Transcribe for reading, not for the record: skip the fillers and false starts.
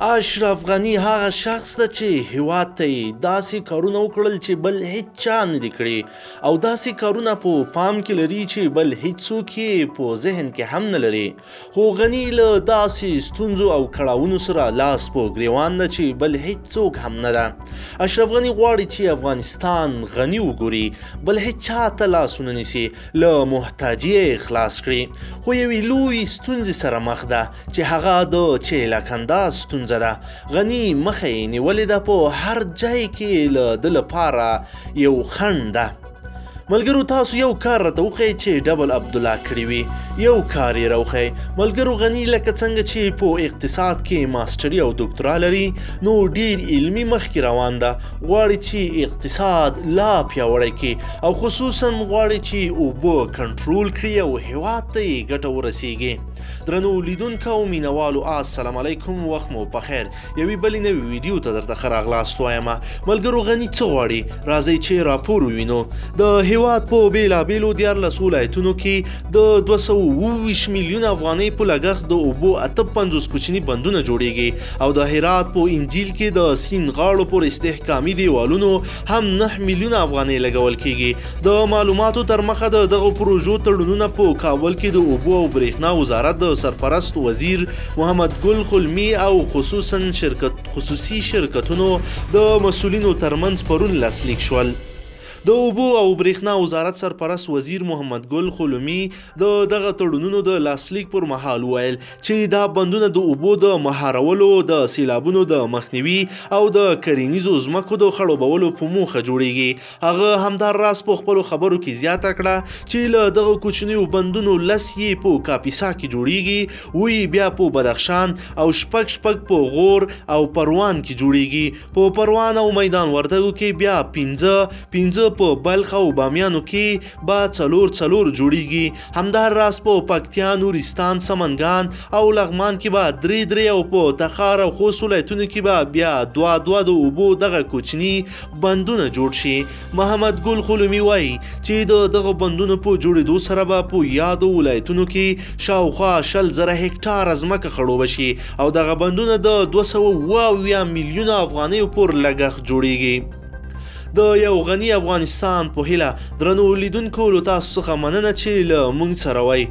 اشرف غني هغه شخص ده چې هیواد ته یې داسې کارونه وکړل چې بل هیچا نه دي کړي او داسې کارونه په پام کې لري چې بل هیڅوک یې په ذهن کې هم نه لري. خو غني له داسې ستونزو او کړاوونو سره لاس په ګریوان ده چې بل هیڅوک هم نه ده. اشرف غني غواړي چې افغانستان غني وګوري، بل هیچا ته لاس ونه نیسي، له محتاجي یې خلاص کړي. خو یوې لویې ستونزې سره مخ ده چې هغه د چیلکندا ستونزه ده. غني مخه یې نیولې ده، په هر ځای کې له ده لپاره یو خنډ ده. ملګرو تاسو یو کار راته وښیئ چې ډبل عبدالله کړی وي، یو کار یې راوښیئ. ملګرو غني لکه څنګه چې په اقتصاد کې ماسټري او دوکتورا لري، نو ډیر علمي مخکې روان ده. غواړي چې اقتصاد لا پیاوړی کړي او خصوصا غواړي چې اوبه کنټرول کړي او هیواد ته یې ګټه ورسیږي. درنو لیدونکو او مینوالو السلام علیکم، وخت مو پخیر. یوې بلې نوې ویډیو ته درته ښه راغلاست وایم. ملګرو غني څه غواړي؟ راځئ چې راپور ووینو. د هیواد په بېلابېلو 13 ولایتونو کې د 227 میلیونه افغانۍ په لګښت د اوبو 58 کوچني بندونه جوړیږي او د هرات په انجیل کې د سیند غاړو پر استحکامي دیوالونو هم 9 میلیونه افغانۍ لګول کیږي. د معلوماتو تر مخه د دغو پروژو تړونونه په کابل کې د اوبو او برېښنا وزارت د سرپرست وزیر محمد ګل خلمي او خصوصا خصوصي شرکتونو د مسؤلینو ترمنځ پرون لاسلیک شول. د اوبو او برېښنا وزارت سرپرست وزیر محمد ګل خلمي د دغه تړونونو د لاسلیک پر مهال وویل چې دا بندونه د اوبو د مهارولو، د سیلابونو د مخنیوي او د کرنیزو ځمکو د خړوبولو په موخه جوړیږي. هغه همداراز په خپلو خبرو کې زیاته کړه چې له دغو کوچنیو بندونو 10 یې په کاپیسا کې جوړیږي، 7 یې بیا په بدخشان او 6 په غور او پروان کې جوړیږي. په پروان او میدان وردګو کې بیا 5 په بلخ او بامیانو کې به 4 جوړیږي. همداراز په پکتیا، نورستان، سمنګان او لغمان کې به 3 او په تخار او خوست ولایتونو کې به بیا 2 د اوبو دغه کوچني بندونه جوړ شي. محمد ګل خلمي وایي چې د دغو بندونو په جوړېدو سره به په یادو ولایتونو کې شاوخوا 20,000 هکټاره ځمکه خړوبه شي او دغه بندونه د 277 میلیونه افغانیو پر لګښت جوړیږي. د یو غني افغانستان په هیله درنو لیدونکو له تاسو څخه مننه چې له موږ سره وئ.